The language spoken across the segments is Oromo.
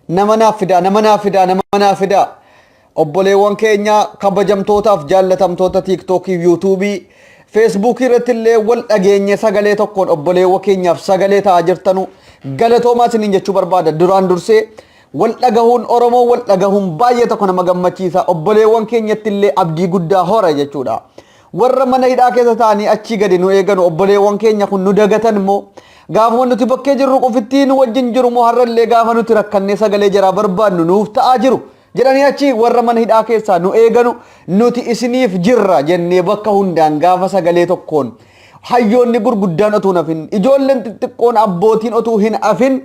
Nama naaf fidaa, nama naaf fidaa, nama naaf fidaa. Obboleewwan keenya kabajamtootaaf jaallatamtoota tiiktookii, yuutuubii, feesbuukii irratti illee wal dhageenye sagalee tokkoon obboleewwan keenyaaf sagalee ta'aa jirtanu galatoomaa isiniin jechuu barbaada. Duraan dursee wal dhagahuun Oromoo wal dhagahuun baay'ee tokko nama gammachiisa. Obboleewwan keenyatti illee abdii guddaa hora jechuudha. Warra mana hidhaa keessa taa'anii achii gadi nu eeganu obboleewwan keenya kun nu dagatan immoo gaafuma nuti bakkee jirru qofittii nu wajjin jiru moo har'allee gaafa nuti rakkannee sagalee jaraa barbaannu nuuf ta'aa jiru jedhanii achi warra mana hidhaa keessaa nu eeganu nuti isiniif jirra jennee bakka hundaan gaafa sagalee tokkoon hayyoonni gurguddaan otuu hin hafin ijoolleen xixiqqoon abbootiin otuu hin hafin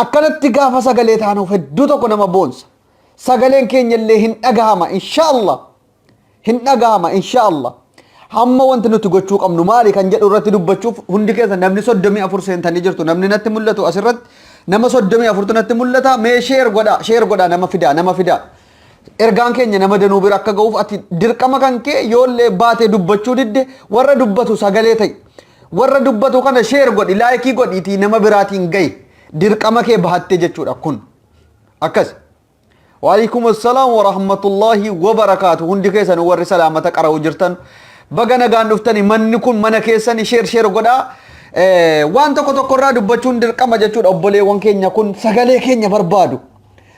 akkanatti gaafa sagalee taanuuf hedduu tokko nama boonsa. Sagaleen keenya illee hin dhagahama inshaallah. Hin dhagahama inshaallah. Hamma wanti nuti gochuu qabnu maali kan jedhu irratti dubbachuuf hundi keessa namni 34 seentanii jirtu. Namni natti mul'atu asirratti nama 34tu natti mul'ata. Mee sheer godhaa sheer godhaa nama fidaa nama fidaa. Ergaan keenya nama danuu bira akka ga'uuf ati dirqama kan kee yoollee baatee dubbachuu didde warra dubbatu sagalee ta'i. Warra dubbatu kana sheer godhi laayikii godhiitii nama biraatiin ga'i. Dirqama kee bahattee jechuudha kun. Akkas. Waalaikum assalaam wa rahmatullahi wa barakaatu. Hundi keessan warri salaamata qara'u jirtan baga nagaan dhuftani manni kun mana keessani sheer sheer godhaa. Waan tokko tokko irraa dubbachuun dirqama jechuudha obboleewwan keenya kun sagalee keenya barbaadu.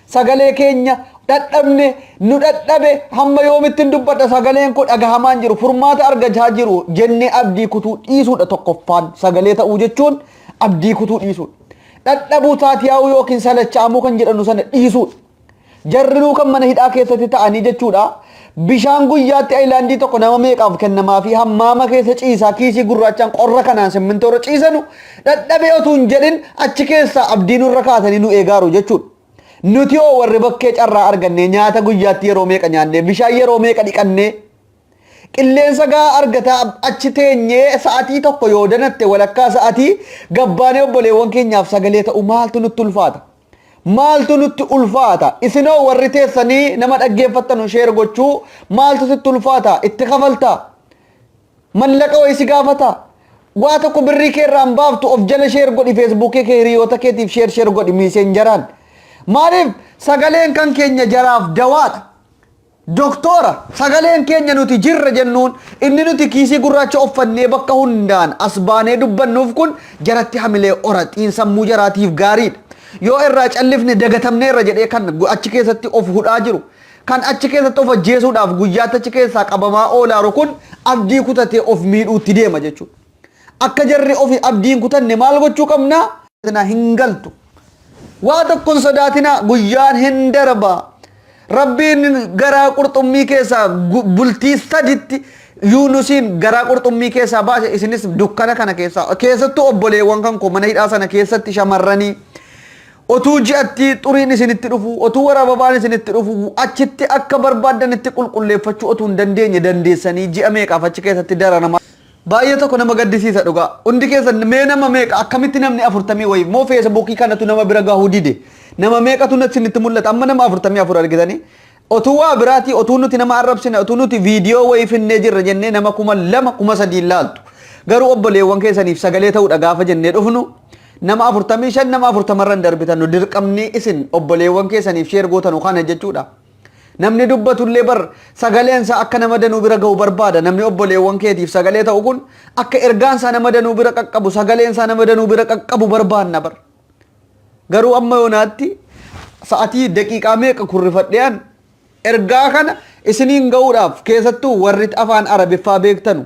Sagalee keenya dhadhabne nu dhadhabe hamma yoomittin dubbadha sagaleen koo dhagahamaan jiru furmaata argachaa jiru jennee abdii kutuu dhiisuudha tokkoffaan sagalee ta'uu jechuun abdii kutuu dhiisuudha. Dhadhabuu taatiyaa'uu yookiin salacha'amuu kan jedhanu sana dhiisuudha. Jarrinuu kan mana hidhaa keessatti ta'anii jechuudha. Bishaan guyyaatti ayilaandii tokko nama meeqaaf kennamaa fi hammaama keessa ciisaa kiisii gurraachaan qorra kanaan simmintoo irra ciisanu dhadhabee otuu hin jedhin achi keessaa abdii nurra kaasanii nu eegaaru jechuudha. Nuti hoo warri bakkee carraa argannee nyaata guyyaatti yeroo meeqa nyaannee bishaan yeroo meeqa dhiqannee Qilleensa gahaa argataa achi teenyee sa'atii tokko yoo danatte walakkaa sa'atii gabbaanee obboleewwan keenyaaf sagalee ta'u maaltu nutti ulfaata? Maaltu nutti ulfaata? Isinoo warri teessanii nama dhaggeeffattanu sheer gochuu maaltu sitti ulfaata? Itti kafaltaa? Mallaqa wayii si gaafataa? Waa tokko birrii kee irraan baaftu of jala sheer godhi feesbuukii kee hiriyoota keetiif sheer sheer godhi miiseenjaraan. Maaliif sagaleen kan keenya jaraaf dawaadha. Doktoora, sagaleen keenya nuti jirra jennuun inni nuti kiisii gurraacha uffannee bakka hundaan as baanee dubbannuuf kun jaratti hamilee ora xiinsammuu jaraatiif gaariidha. Yoo irraa callifne dagatamneerra jedhee kan achi keessatti of hudhaa jiru, kan achi keessatti of ajjeesuudhaaf guyyaatti achi keessaa qabamaa oolaaru kun abdii kutatee of miidhuutti deema jechuudha. Akka jarri ofi abdii hin kutanne maal gochuu qabna? Hin galtu. Waa tokko hin sodaatinaa guyyaan hin darba. Rabbiin garaa qurxummii keessaa bultii saditti Yuunusiin garaa qurxummii keessaa baase isinis dukkana kana keessaa keessattuu obboleewwan kan koo mana hidhaa sana keessatti shamarranii otuu ji'atti xuriin isinitti dhufu otuu waraababaan isinitti dhufu achitti akka barbaaddanitti qulqulleeffachuu otuu hin dandeenye dandeessanii ji'a meeqaaf achi keessatti dararamaa Baay'ee tokko nama gaddisiisa dhugaa. Hundi keessan mee nama meeqa akkamitti namni afurtamii wayii moo feesbuukii kanatu nama bira gahuu dide. Nama meeqatu natti isinitti mul'ata amma nama 44 argitanii. Otuu waa biraatii otuu nuti nama arrabsine otuu nuti viidiyoo wayii finnee jirra jennee nama 2000 3000 laaltu. Garuu obboleewwan keessaniif sagalee ta'uudha gaafa jennee dhufnu nama 45 nama 40 irra hin darbitan dirqamni isin obboleewwan keessaniif sheer gootanu kana jechuudha. Namni dubbatullee bar sagaleen isaa akka nama danuu bira gahu barbaada. Namni obboleewwan keetiif sagalee ta'u kun akka ergaan isaa nama danuu bira qaqqabu, sagaleen isaa nama danuu bira qaqqabu barbaanna bar. Garuu amma yoonaatti sa'atii daqiiqaa meeqa kurrifadheen ergaa kana isiniin gahuudhaaf keessattuu warri afaan Arabiffaa beektanu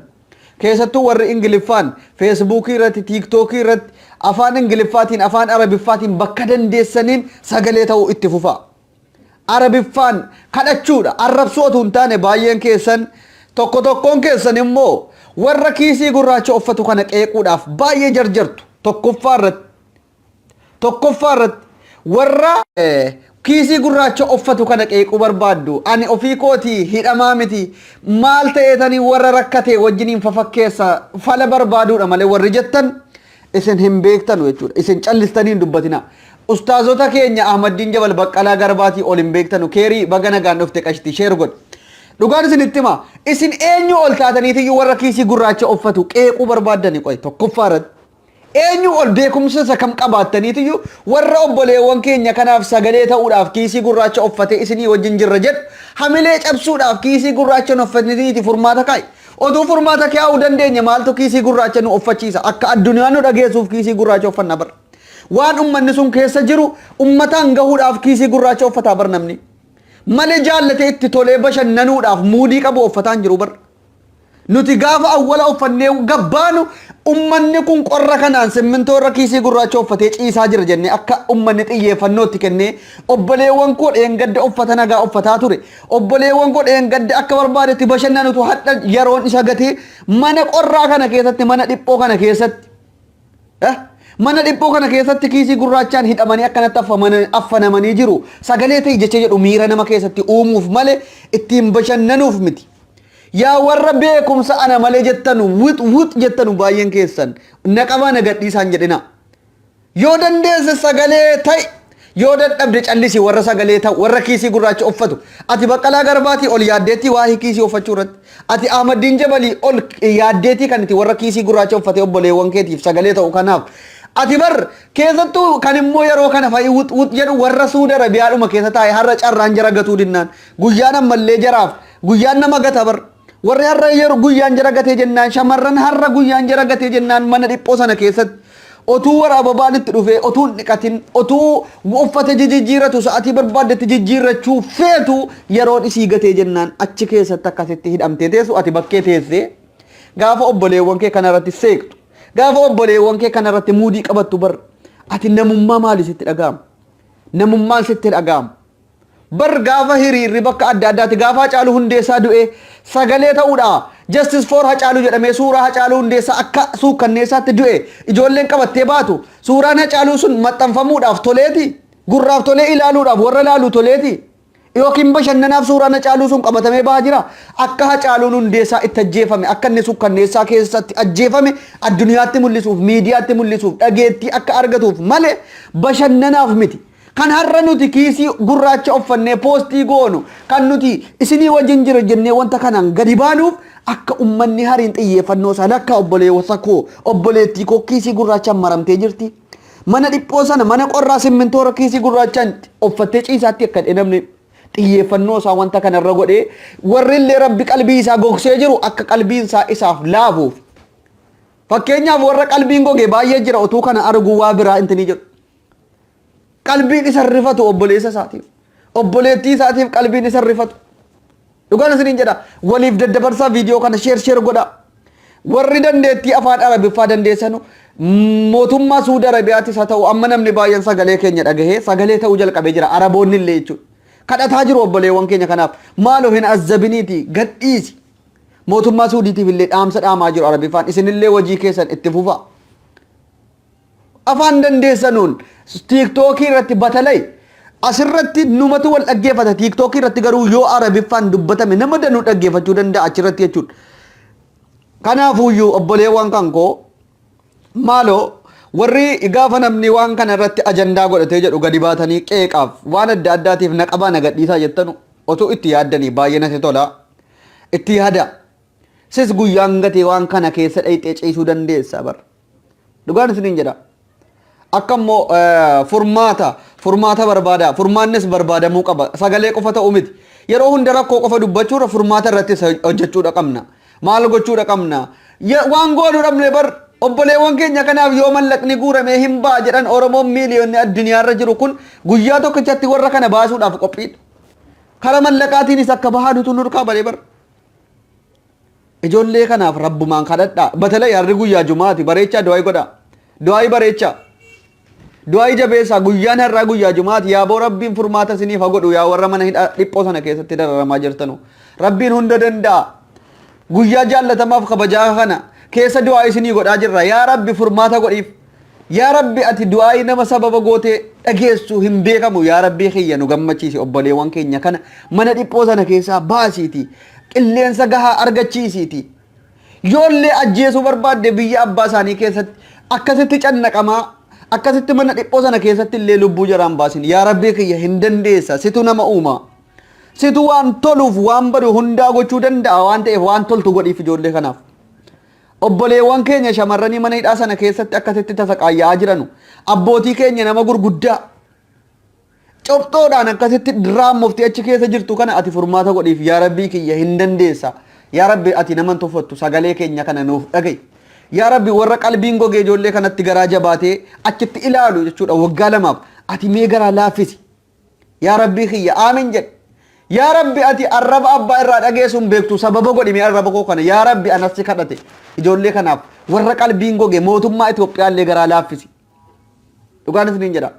keessattuu warri Ingiliffaan feesbuukii irratti tiiktookii irratti afaan Ingiliffaatiin afaan Arabiffaatiin bakka dandeessaniin sagalee ta'uu itti fufaa. Arabiffaan kadhachuudha. Arrabsuu otuu hin taane baay'een keessan tokko tokkoon keessan immoo warra kiisii gurraacha uffatu kana qeequudhaaf baay'ee jarjartu. Tokkoffaa irratti tokkoffaa irratti warra kiisii gurraacha uffatu kana qeequu barbaaddu. Ani ofii kootii hidhamaa miti. Maal ta'eetanii warra rakkate wajjiniin fafakkeessa fala barbaaduudha malee warri jettan isin hin beektanu jechuudha. Isin callistanii hin dubbatinaa. Ustaazota keenya Ahmaddiin Jabal Baqqalaa Garbaatii ol hin beektanu. Keerii baga nagaan dhufte qashti sheer godhi. Dhugaan isinitti hima. Isin eenyu ol taataniitiyyuu warra kiisii gurraacha uffatu qeequu barbaaddani qoy tokkoffaa irratti. Eenyu ol beekumsa isa kam qabaattaniitiyyuu warra obboleewwan keenya kanaaf sagalee ta'uudhaaf kiisii gurraacha uffatee isinii wajjin jirra jedhu hamilee cabsuudhaaf kiisii gurraacha nu uffataniiti furmaata kaa'i. Otuu furmaata kaa'uu dandeenye maaltu kiisii gurraacha nu uffachiisa? Akka addunyaan nu dhageessuuf kiisii gurraacha uffanna bar. Waan ummanni sun keessa jiru ummataan gahuudhaaf kiisii gurraacha uffataa bar namni. Malee jaallatee itti tolee bashannanuudhaaf muudii qabu uffataan jiru bar. Nuti gaafa awwala uffannee gabbaanu ummanni kun qorra kanaan simmintoo irra kiisii gurraacha uffatee ciisaa jira jennee akka ummanni xiyyeeffannoo itti kennee obboleewwan koo dheengadda uffata nagaa uffataa ture. Obboleewwan koo dheengadda akka barbaadetti bashannanutu hadha yeroon isa gatee mana qorraa kana keessatti mana dhiphoo kana keessatti Mana dhiphoo kana keessatti kiisii gurraachaan hidhamanii akkanatti affanamanii jiru. Sagalee ta'i jecha jedhu miira nama keessatti uumuuf malee ittiin bashannanuuf miti. Yaa warra beekumsa ana malee jettanu wix wix jettanu baay'een keessan na qabaa na gadhiisaan jedhina. Yoo dandeesse sagalee ta'i yoo dadhabde callisi warra sagalee ta'u warra kiisii gurraacha uffatu. Ati Baqqalaa Garbaatii ol yaaddeettii waa'ee kiisii uffachuu irratti. Ati Ahmaddiin Jabalii ol yaaddeetii kan itti warra kiisii gurraacha uffatee obboleewwan keetiif sagalee ta'u kanaaf. Ati bar keessattuu kan immoo yeroo kana fa'i wux wux jedhu warra Suudi Arabiyaadhuma keessa taa'e har'a carraan jara gatuu dinnaan guyyaan ammallee jaraaf guyyaan nama gata bar. Warri har'a yeroo guyyaan jara gatee jennaan shamarran har'a guyyaan jara gatee jennaan mana dhiphoo sana keessatti otuu warra ababaan itti dhufee otuu hin dhiqatin otuu uffata jijijjiiratu sa'atii barbaaddetti jijjiirrachuu feetu yeroon isii gatee jennaan achi keessatti akkasitti hidhamtee teessu ati bakkee teessee gaafa obboleewwan kee kanarratti seeqxu gaafa obboleewwan kee kanarratti muudii qabattu bar ati namummaa maali sitti dhaga'ama namummaan sitti dhaga'ama. Bar gaafa hiriirri bakka adda addaatti gaafa Hacaaluu Hundeessaa du'e sagalee ta'uudha. Justice for Hacaaluu jedhamee suuraa Hacaaluu Hundeessaa akka suukkanneessaatti du'e ijoolleen qabattee baatu suuraan Hacaaluu sun maxxanfamuudhaaf toleeti. Gurraaf tolee ilaaluudhaaf warra ilaalu toleeti. Yookiin bashannanaaf suuraan Hacaaluu sun qabatamee bahaa jira. Akka Hacaaluun Hundeessaa itti ajjeefame akka inni suukkanneessaa keessatti ajjeefame addunyaatti mul'isuuf miidiyaatti mul'isuuf dhageettii akka argatuuf malee bashannanaaf miti. Kan har'a nuti kiisii gurraacha uffannee poostii goonu kan nuti isinii wajjin jira jennee wanta kanaan gadi baanuuf akka ummanni hariin xiyyeeffannoo isaa lakkaa obboleessa koo obboleettii koo kiisii gurraachaan maramtee jirti. Mana dhiphoo sana mana qorraa simmintoora kiisii gurraachaan uffattee ciisaatti akka namni xiyyeeffannoo isaa wanta kanarra godhee warri illee rabbi qalbii isaa gogsee jiru akka qalbiin isaa isaaf laafuuf. Fakkeenyaaf warra qalbiin goge baay'ee jira utuu kana arguu waa biraa intinii jedhu. Qalbiin isa rifatu obboleessa isaatiif. Obboleettii isaatiif qalbiin isa rifatu. Dhugaan isiniin jedha waliif daddabarsaa viidiyoo kana sheer sheer godhaa. Warri dandeettii afaan Arabiffaa dandeessanu mootummaa Suudi Arabiyaattis haa ta'u amma namni baay'een sagalee keenya dhagahee sagalee ta'uu jalqabee jira Araboonni illee jechuudha. Kadhataa jiru obboleewwan keenya kanaaf maaloo hin azzabiniiti gadhiisi. Mootummaa Suudiitiif illee dhaamsa dhaamaa jiru Arabiffaan isinillee hojii keessan itti fufaa. Afaan dandeessanuun tiiktookii irratti batalay asirratti numatu wal dhaggeeffata tiiktookii irratti garuu yoo arabiffaan dubbatame nama danuu dhaggeeffachuu danda'a achirratti jechuudha. Kanaafuyyuu obboleewwan kan koo maaloo warri gaafa namni waan kana irratti ajandaa godhatee jedhu gadi baatanii qeeqaaf waan adda addaatiif na qabaa na gadhiisaa jettanu otuu itti yaaddanii baay'ee natti tola. Itti yaada. Sis guyyaan gatee waan kana keessa dhayxee ciisuu dandeessa bar. Dhugaan isiniin jedha. Akka immoo furmaata furmaata barbaada furmaannis barbaadamuu qaba sagalee qofa ta'uu miti. Yeroo hunda rakkoo qofa dubbachuurra furmaata irrattis hojjechuudha qabna. Maal gochuudha qabna? Waan goonuu dhabne bar obboleewwan keenya kanaaf yoo mallaqni guuramee hin ba'a jedhan Oromoon miiliyoonni addunyaarra jiru kun guyyaa tokkichatti warra kana baasuudhaaf qophiidha. Kara mallaqaatiinis akka bahanutu nurkaa balee bar. Ijoollee kanaaf rabbumaan kadhadhaa. Batalay harri guyyaa jumaati bareechaa du'aayi godhaa. Du'aayi bareechaa. Du'aayi jabeessaa guyyaan har'aa guyyaa jumaati yaaboo rabbiin furmaata isiniif haa godhu yaa warra mana hidhaa dhiphoo sana keessatti dararamaa jirtanu. Rabbiin hunda danda'a. Guyyaa jaallatamaaf kabajaa kana keessa du'aa isinii godhaa jirra. Yaa rabbi furmaata godhiif. Yaa rabbi ati du'aayi nama sababa gootee dhageessu hin beekamu yaa rabbii kiyya nu gammachiisi obboleewwan keenya kana mana dhiphoo sana keessaa baasiiti qilleensa gahaa argachiisiiti yoollee ajjeesuu barbaadde biyya abbaa isaanii keessatti akkasitti cannaqamaa akkasitti mana dhiphoo sana keessatti illee lubbuu jaraan baasin yaa rabbii kiyya hin dandeessa situ nama uuma situ waan toluuf waan badu hundaa gochuu danda'a waan ta'eef waan toltu godhiif ijoollee kanaaf. Obboleewwan keenya shamarranii mana hidhaa sana keessatti akkasitti tasaqaayya'aa jiranu. Abbootii keenya nama gurguddaa copxoodhaan akkasitti dirraammoftee achi keessa jirtu kana ati furmaata godhiif yaa Rabbii kiyya hin dandeessa. Yaa Rabbi ati nama hin tuffattu sagalee keenya kana nuuf dhaga'i. Yaa Rabbi warra qalbiin gogee ijoollee kanatti garaa jabaatee achitti ilaalu jechuudha waggaa lamaaf ati mee garaa laaffisi. Yaa Rabbii kiyya aamin jedhi. Yaa Rabbi ati arraba abbaa irraa dhageessu hin beektu sababa godhi mee arraba koo kana yaa Rabbi anas si kadhate ijoollee kanaaf warra qalbiin goge mootummaa Itoophiyaa illee garaa laaffisi. Dhugaan isiniin jedha.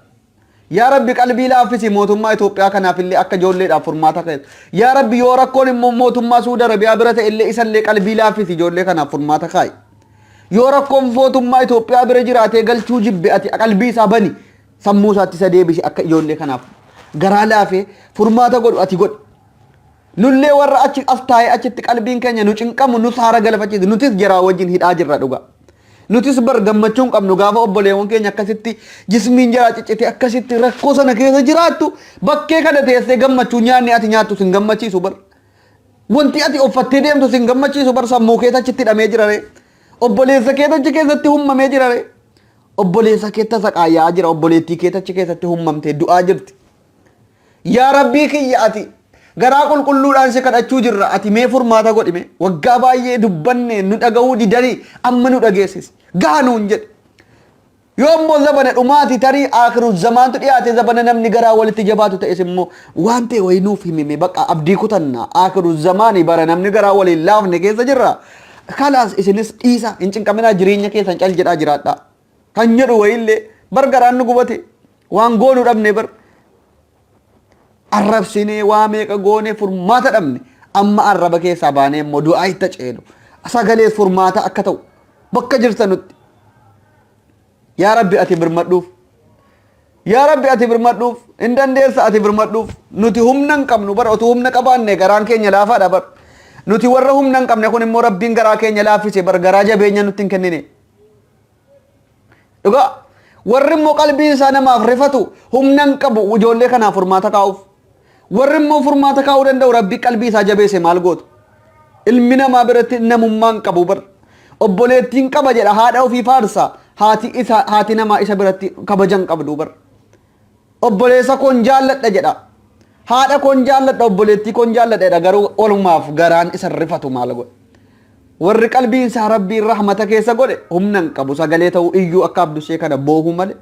Yaa Rabbi qalbii laaffisi mootummaa Itoophiyaa kanaaf illee akka ijoolleedhaaf furmaata ka'e. Yaa Rabbi yoo rakkoon immoo mootummaa Suudi Arabiyaa bira ta'e illee isallee qalbii laaffisi ijoollee kanaaf furmaata kaa'i. Yoo rakkoon mootummaa Itoophiyaa bira jiraatee galchuu jibbe ati qalbii isaa bani sammuu isaatti isa deebisi akka ijoollee kanaaf garaa laafee furmaata godhu ati godhi. Nullee warra achi as taa'ee achitti qalbiin keenya nu cinqamu nus haara galfachiisi nutis jaraa wajjin hidhaa jirra dhugaa. Nutis bar gammachuu hin qabnu gaafa obboleewwan keenya akkasitti jismiin jaraa ciccite akkasitti rakkoo sana keessa jiraattu bakkee kana teessee gammachuu nyaanni ati nyaattu sin gammachiisu bar. Wanti ati uffattee deemtu sin gammachiisu bar sammuu keessa achitti hidhamee jira ree. Obboleessa keessa achi keessatti hummamee jira ree. Obboleessa kee tasa qaayyaa jira obboleettii keessa achi keessatti hummamtee du'aa jirti. Yaa Rabbii kiyya ati garaa qulqulluudhaan si kadhachuu jirra ati mee furmaata godhi mee waggaa baay'ee dubbanne nu dhaga'uu didanii amma nu dhageessisi gaha nuun jedhe. Yoo immoo zabana dhumaati tarii aakiru zamaantu dhiyaate zabana namni garaa walitti jabaatu ta'es immoo waan ta'e wayii nuuf himime bakka abdii kutanna aakiru zamaani bara namni garaa waliin laafne keessa jirra. Kalaas isinis dhiisa hin cinqaminaa jireenya keessan cal jedhaa jiraadhaa. Kan jedhu wayiillee bar garaan nu gubate waan goonu dhabne bar arrabsinee waa meeqa goone furmaata dhabne amma arraba keessaa baanee immoo du'aa itti ceenu sagalees furmaata akka ta'u bakka jirtanutti yaa rabbi ati birmadhuuf yaa rabbi ati birmadhuuf hin dandeessa ati birmadhuuf nuti humna hin qabnu bara otuu humna qabaanne garaan keenya laafaadha bar nuti warra humna hin qabne kun immoo rabbiin garaa keenya laaffise bar garaa jabeenya nutti hin kennine Dhugaa warri immoo qalbiin isaa namaaf rifatu humna hin qabu ijoollee kanaaf furmaata kaa'uuf. Warri immoo furmaata kaa'uu danda'u rabbi qalbii isaa jabeesse maal gootu? Ilmi namaa biratti namummaa hin qabu bar. Obboleettiin qaba jedha haadha ofii faarsa haati isa haati namaa isa biratti kabaja hin qabdu bar. Obboleessa koon jaalladha jedha. Haadha koon jaalladha obboleettii koon jaalladha jedha garuu olumaaf garaan isa rifatu maal godha. Warri qalbiin isaa rabbiin rahmata keessa godhe humna hin qabu sagalee ta'uu iyyuu akka abdusee kana boohuu malee.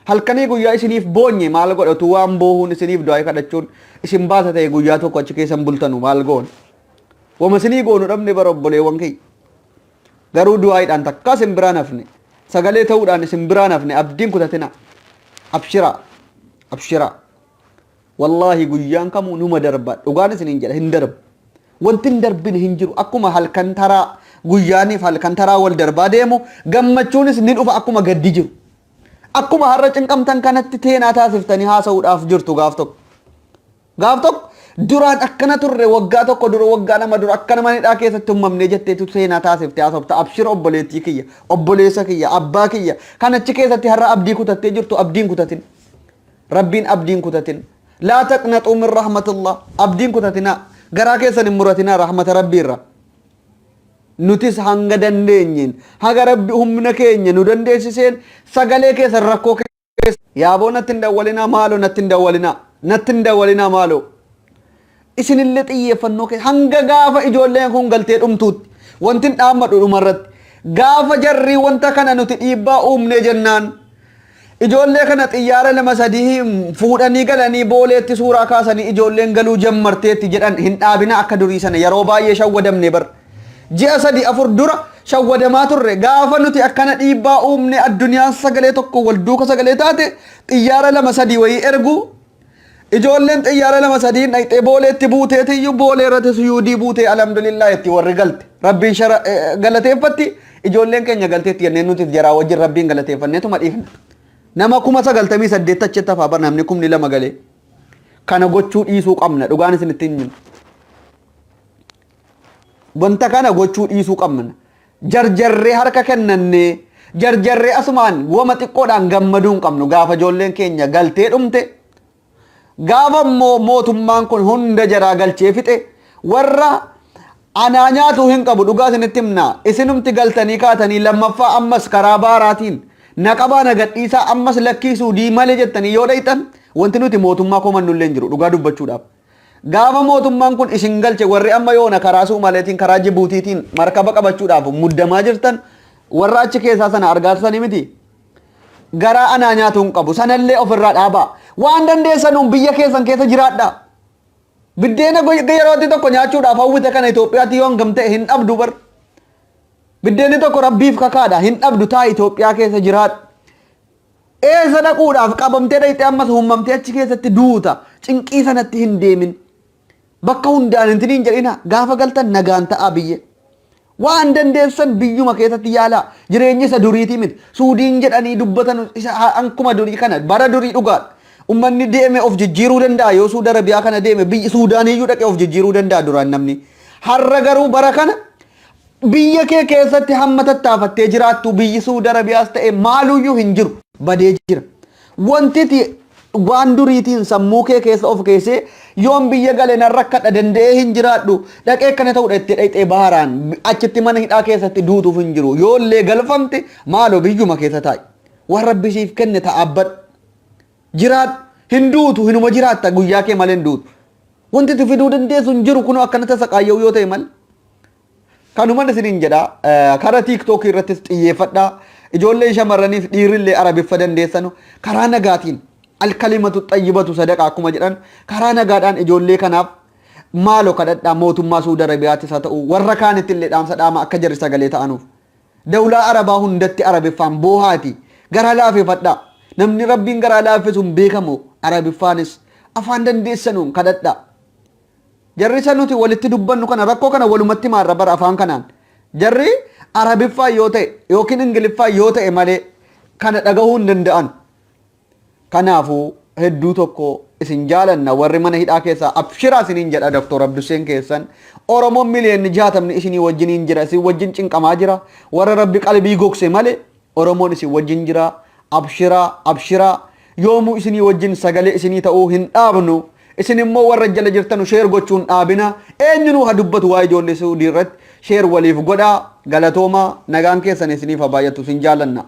Halkanii guyyaa isiniif boonye maal godha utuu waan boohuun isiniif du'aa kadhachuun isin baasa ta'e guyyaa tokko achi keessa hin bultanu maal goona. Wama isinii goonu dhabne bara obboleewwan kiyya. Garuu du'aayiidhaan takkaa isin biraan hafne. Sagalee ta'uudhaan isin biraan hafne abdiin kutatina. Abshiraa. Abshiraa. Wallaahi guyyaan kamuu numa darba. Dhugaan isiniin jedha hin darbu. Wanti hin darbine hin jiru. Akkuma halkan taraa guyyaaniif halkan taraa wal darbaa deemu gammachuunis ni dhufa akkuma gaddi jiru. Akkuma har'a cinqamtan kanatti teenaa taasiftanii haasa'uudhaaf jirtu gaaf tokko. Gaaf tokko duraan akkana turre waggaa tokko dura waggaa lama dura akkana mana hidhaa keessatti uumamnee jetteetu seenaa taasifte haasofta. Abshir obboleettii kiyya, obboleessa kiyya, abbaa kiyya kan achi keessatti har'a abdii kutattee jirtu abdiin kutatin. Rabbiin abdiin kutatin. Laa taqnaxuu min rahmatillah. Abdiin kutatinaa. Garaa keessan hin muratinaa rahmata Rabbii irraa. Nutis hanga dandeenyeen haga Rabbi humna keenya nu dandeessiseen sagalee keessan rakkoo keessa. Yaaboo natti hin dawwalinaa maaloo natti hin dawwalinaa natti hin dawwalinaa maaloo. Isinillee xiyyeeffannoo keessa hanga gaafa ijoolleen kun galtee dhumtuutti wanti hin dhaammadhu dhumarratti gaafa jarrii wanta kana nuti dhiibbaa uumnee jennaan Ijoollee kana xiyyaara lama sadii fuudhanii galanii booleetti suuraa kaasanii ijoolleen galuu jammarteetti jedhan hin dhaabina akka durii sana yeroo baay'ee shawwadamne bar. Ji'a sadi afur dura shawwadamaa turre gaafa nuti akkana dhiibbaa uumne addunyaan sagalee tokko wal duuka sagalee taate xiyyaara lama sadii wayii ergu ijoolleen xiyyaara lama sadiin dhaqxee booleetti buuteetiyyuu boolee irratti suyuudii buutee alhamdulillah itti warri galte rabbiin shara galateeffatti ijoolleen keenya galteetti jennee nuti jaraa wajjin rabbiin galateeffanneetuma dhiifna. Nama 98,000 achitti hafaa bar namni 2,000 galee. Kana gochuu dhiisuu qabna dhugaan isinitti hin himu. Wanta kana gochuu dhiisuu qabna. Jarjarree harka kennannee jarjarree asumaan wama xiqqoodhaan gammaduu hin qabnu gaafa ijoolleen keenya galtee dhumte gaafa immoo mootummaan kun hunda jaraa galchee fixe warra Anaa nyaatu hin qabu, dhugaa isinitti himna. Isinumti galtanii kaatanii lammaffaa ammas karaa baaraatiin na qabaa, na gadhiisaa, ammas lakkii Suudii malee jettanii yoo dhayxan, wanti nuti mootummaa komannu illee hin jiru, dhugaa dubbachuudhaaf. Gaafa mootummaan kun isin galche, warri amma yoona karaa Suumaleetiin, karaa Jibuutiitiin markaba qabachuudhaaf muddamaa jirtan, warra achi keessaa sana argaa turtanii miti. Garaa anaa nyaatu hin qabu. Sanallee ofirraa dhaabaa. Waan dandeessanuun biyya keessan keessa jiraadhaa. Biddeena yerootti tokko nyaachuudhaaf hawwite kana Itoophiyaatti yoo hangam ta'e hin dhabdu bar. Biddeenni tokko rabbiif kakaadha, hin dhabdu. Taa Itoophiyaa keessa jiraadhu. Eessa dhaquudhaaf qabamtee dhayxee ammas uumamtee achi keessatti duuta? Cinqii sanatti hin deemin. Bakka hundaan hin tiniin jedhina, gaafa galtan nagaan ta'aa biyya. Waan dandeessan biyyuma keessatti yaalaa. Jireenyi isa duriitii miti. Suudiin jedhanii dubbatan isa akkuma durii kana, bara durii dhugaadha. Uummanni deeme of jijjiiruu danda'a, yoo Suudi Arabiyaa kana deeme, biyya Suudaaniyyuu dhaqee of jijjiiruu danda'a duraan namni. Har'a garuu bara kana biyya kee keessatti hamma tattaafattee jiraattu, biyyi Suudi Arabiyaas ta'e maaluyyuu hin jiru, badee jira. Wanti ati waan duriitiin sammuu kee keessa of keessee, yoon biyya gale nan rakkadha, danda'ee hin jiraadhu, dhaqee akkana ta'udha itti dhaqxee baharaan achitti mana hidhaa keessatti duutuuf hin jiru. Yoollee galfamte, maaloo biyyuma keessa taa'i. Waan Rabbi siif kenne ta'abbadhu. Jiraadhu. Hin duutu, hinuma jiraatta, guyyaa kee malee hin duutu. Wanti ati fiduu dandeessu hin jiru, kunoo akkana tasa qaayya'u yoo ta'e malee. Kanuman isiniin jedha, karaa TikTokii irrattis xiyyeeffadhaa. Ijoolleen shamarraniif dhiirrillee Arabiffa dandeessanu karaa nagaatiin, alkalimatu xayyibatu sadaqa akkuma jedhan, karaa nagaadhaan ijoollee kanaaf maalo kadhadhaa. Mootummaa Suudi Arabiyaattis haa ta'u, warra kaanitti illee dhaamsa dhaama akka jarri sagalee ta'anuuf. Dawlaa Arabaa hundatti Arabiffaan boohaati garaa laafefadhaa. Namni Rabbiin garaa laaffisu hin beekamu. Arabiffaanis afaan dandeessanuun kadhadhaa. Jarri isa nuti walitti dubbannu kana, rakkoo kana walumatti maarra bara afaan kanaan. Jarri Arabiffaan yoo ta'e yookiin Ingiliffaan yoo ta'e malee kana dhagahuu hin danda'an. Kanaafuu hedduu tokko isin jaalanna. Warri mana hidhaa keessaa abshiraa isiniin jedha Dr. Abduseen keessan. Oromoon miliyoonni 60 isinii wajjiniin jira, isin wajjin cinqamaa jira. Warra Rabbi qalbii gogse malee Oromoon isin wajjin jira. Abshiraa, abshiraa, yoomuu isinii wajjin sagalee isinii ta'uu hin dhaabnu. Isin immoo warra jala jirtanu share gochuu hin dhaabina. Eenyunuu haa dubbatu, waa ijoollee Suudii irratti share waliif godhaa. Galatoomaa, nagaan keessan isiniif haa baay'atu, isin jaalanna.